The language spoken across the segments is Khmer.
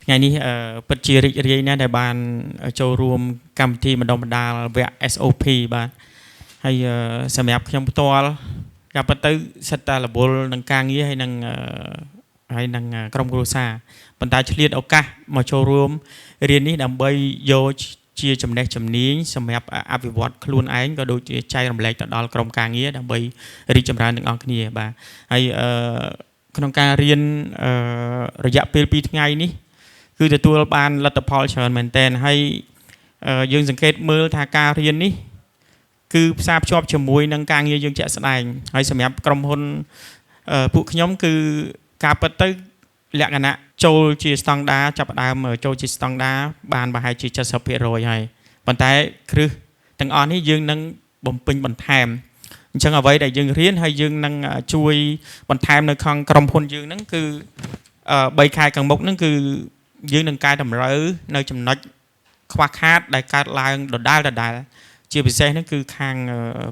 ថ្ងៃនេះពិតជារីករាយណាស់ដែលបានចូលរួមកម្មវិធីបណ្ដុះបណ្ដាលវគ្គ SOP បាទហើយសម្រាប់ខ្ញុំផ្ទាល់ការពិតទៅសិតតែរវល់នឹងការងារហើយនឹងក្រុមគ្រួសារប៉ុន្តែឆ្លៀតឱកាសមកចូលរួមរៀននេះដើម្បីយកជាចំណេះជំនាញសម្រាប់អភិវឌ្ឍខ្លួនឯងក៏ដូចជាចែករំលែកទៅដល់ក្រុមការងារដើម្បីរីកចម្រើនទាំងអស់គ្នាបាទហើយក្នុងការរៀនរយៈពេល2ថ្ងៃនេះគឺទទួលបានលទ្ធផលច្រើនមែនទែនហើយយើងសង្កេតមើលថាការរៀននេះគឺផ្សារភ្ជាប់ជាមួយនឹងការងារយើងជាក់ស្ដែងហើយសម្រាប់ក្រុមហ៊ុនពួកខ្ញុំគឺការពិតទៅលក្ខណៈចូលជាស្តង់ដាចាប់ផ្ដើមចូលជាស្តង់ដាបានប្រហែលជា70%ហើយប៉ុន្តែគ្រឹះទាំងអស់នេះយើងនឹងបំពេញបន្ថែមអញ្ចឹងអ្វីដែលយើងរៀនហើយយើងនឹងជួយបន្ថែមនៅក្នុងក្រុមហ៊ុនយើងហ្នឹងគឺ3ខែខាងមុខហ្នឹងគឺយើងនឹងកែតម្រូវនៅចំណុចខ្វះខាតដែលកើតឡើងដដែលដដែលជាពិសេសហ្នឹងគឺខាង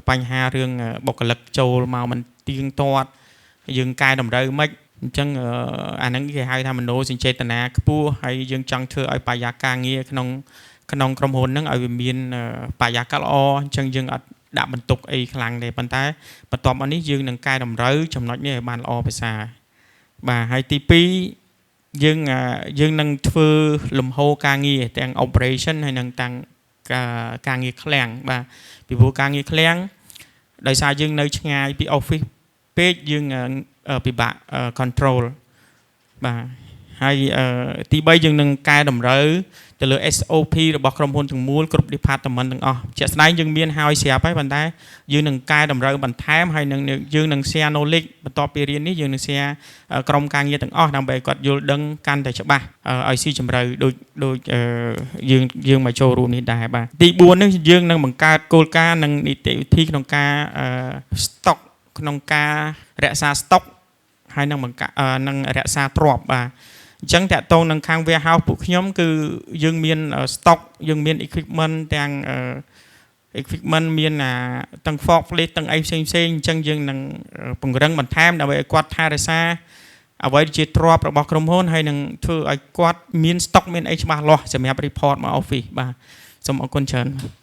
បញ្ហារឿងបុគ្គលិកចូលមកមិនទៀងទាត់យើងកែតម្រូវមិនអញ្ចឹងអាហ្នឹងគេហៅថាមនោសញ្ចេតនាខ្ពស់ហើយយើងចង់ធ្វើឲ្យបរិយាការងារក្នុងក្នុងក្រុមហ៊ុនហ្នឹងឲ្យវាមានបរិយាកាសល្អអញ្ចឹងយើងអត់ដាក់បន្ទុកអីខ្លាំងទេប៉ុន្តែបន្ទាប់មកនេះយើងនឹងកែតម្រូវចំណុចនេះឲ្យបានល្អប្រសើរបាទហើយទី2យើងយើងនឹងធ្វើលំហូរការងារទាំង operation ហើយនិងទាំងការងារឃ្លាំងបាទពីព្រោះការងារឃ្លាំងដោយសារយើងនៅឆ្ងាយពី office ពេកយើងពិបាក control បាទហើយទី3យើងនឹងកែតម្រូវទៅលើ SOP របស់ក្រុមហ៊ុនទាំងមូលគ្រប់ department ទាំងអស់ជាក់ស្ដែងយើងមានហើយស្រាប់ហើយប៉ុន្តែយើងនឹងកែតម្រូវបន្ថែមហើយនឹងយើងនឹង share knowledge បន្ទាប់ពីរៀននេះយើងនឹង share ក្រុមការងារទាំងអស់ដើម្បីឲ្យគាត់យល់ដឹងកាន់តែច្បាស់ឲ្យស៊ីជម្រៅដូចដូចយើងយើងមកចូលរួមនេះដែរបាទទី4នេះយើងនឹងបង្កើតគោលការណ៍និងនីតិវិធីក្នុងការ stock ក្នុងការរក្សា stock ហើយនឹងបង្កើតនឹងរក្សាទ្រព្យបាទអញ្ចឹងតាក់ទងនឹងខាង warehouse ពួកខ្ញុំគឺយើងមាន stock យើងមាន equipment ទាំង equipment មានអាទាំង forklift ទាំងអីផ្សេងផ្សេងអញ្ចឹងយើងនឹងពង្រឹងបន្ថែមដើម្បីឲ្យគាត់ថែរក្សាអ្វីជាទ្រព្យរបស់ក្រុមហ៊ុនហើយនឹងធ្វើឲ្យគាត់មាន stock មានអីច្បាស់លាស់សម្រាប់ report មក office បាទសូមអរគុណច្រើន។